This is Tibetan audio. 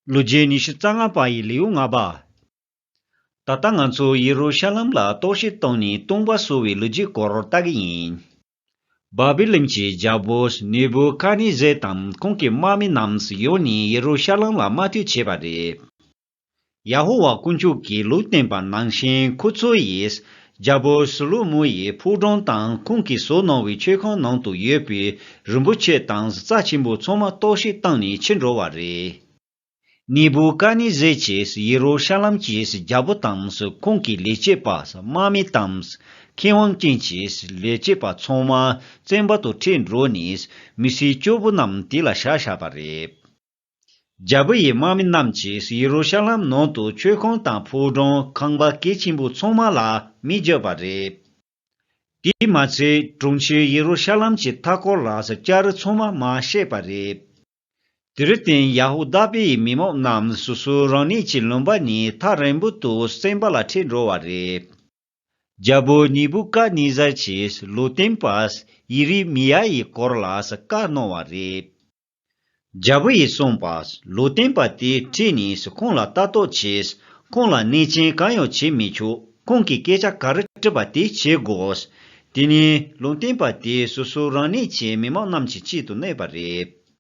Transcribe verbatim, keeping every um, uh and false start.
ལོ་རྒྱུས་ཉི་ཤུ་རྩ་ལྔ་པ་ཡི་ལེའུ་ལྔ་པ། ད་ལྟ་ང་ཚོ་ཡེ་རུ་ཤ་ལམ་ལ་གཏོར་བཤིག་བཏང་ནས་སྟོང་པ་བཟོ་བའི་ལོ་རྒྱུས་སྐོར་ལྟ་གི་ཡིན། བཱ་བི་ལོན་གྱི་རྒྱལ་པོ་ནེ་བུ་ཀ་ནེ་ཛེ་དང་ཁོང་གི་དམག་མི་རྣམས་ཡོང་ནས་ཡེ་རུ་ཤ་ལམ་ལ་དམག་འཁྲུག་བྱས་པ་རེད། ཡ་ཧོ་ཝཱ་དཀོན་མཆོག་གིས་ལུང་བསྟན་པ་ནང་བཞིན་ཁོ་ཚོ་ཡིས་རྒྱལ་པོ་སོ་ལོ་མོ་ཡི་ཕོ་བྲང་དང་ཁོང་གིས་བཟོ་གནང་བའི་མཆོད་ཁང་ནང་དུ་ཡོད་པའི་རིན་པོ་ཆེ་དང་རྩ་ཆེན་པོ་ཚང་མ་གཏོར་བཤིག་བཏང་ནས་ཕྱིར་འགྲོ་བ་རེད། ནེ་བུ་ཀ་ནེ་ཛེ་གྱིས་ཡེ་རུ་ཤ་ལམ་གྱི་རྒྱལ་པོ་དང་ཁོང་གི་ལས་བྱེད་པ། དམག་མི་དང་། མཁས་དབང་ཅན་གྱི་ལས་བྱེད་པ་ཚང་མ་བཙོན་པ་དུ་ཁྲིད་འགྲོ་ནས་མི་སེར་སྐྱོ་པོ་རྣམས་དེ་ལ་བཞག་བཞག་པ་རེད། རྒྱལ་པོ་ཡི་དམག་མི་རྣམས་ཀྱིས་ཡེ་རུ་ཤ་ལམ་ནང་དུ་མཆོད་ཁང་དང་ཕོ་བྲང་ཁང་པ་གལ་ཆེན་པོ་ཚང་མ་ལ་མེ་བརྒྱབ་པ་རེད། དེས་མ་ཚད་གྲོང་ཁྱེར་ཡེ་རུ་ཤ་ལམ་གྱི་མཐའ་འཁོར་ལ་ལྕགས་རི་ཚང་མ་མར་ཤེད་པ་རེད། དེར་བརྟེན་ཡ་ཧུ་དཱ་པའི་ཡི་མི་མང་རྣམས་སོ་སོ་རང་ཉིད་ཀྱི་ལུང་པ་ནས་ཐག་རིང་པོ་དུ་བཙོན་པ་ལ་ཁྲིད་འགྲོ་བ་རེད། རྒྱལ་པོ་ནེ་བུ་ཀ་ནེ་ཛར་གྱིས་ལུང་སྟོན་པ་ཡེ་རི་མི་ཡ་ཡི་སྐོར་ལ་བཀའ་གནང་བ་རེད། རྒྱལ་པོ་ཡིས་གསུངས་པ། ལུང་སྟོན་པ་དེ་ཁྲིད་ནས་ཁོང་ལ་ལྟ་རྟོག་བྱས། ཁོང་ལ་གནོད་སྐྱོན་གང་ཡང་བྱེད་མི་ཆོག་ཁོང་གིས་སྐད་ཆ་ག་རེ་དྲིས་པ་དེ་བྱེད་དགོས། དེ་ནས་ལུང་སྟོན་པ་དེས་སོ་སོ་རང་ཉིད་ཀྱི་མི་མང་རྣམས་ཀྱི་ཆེད་དུ་གནས་པ་རེད།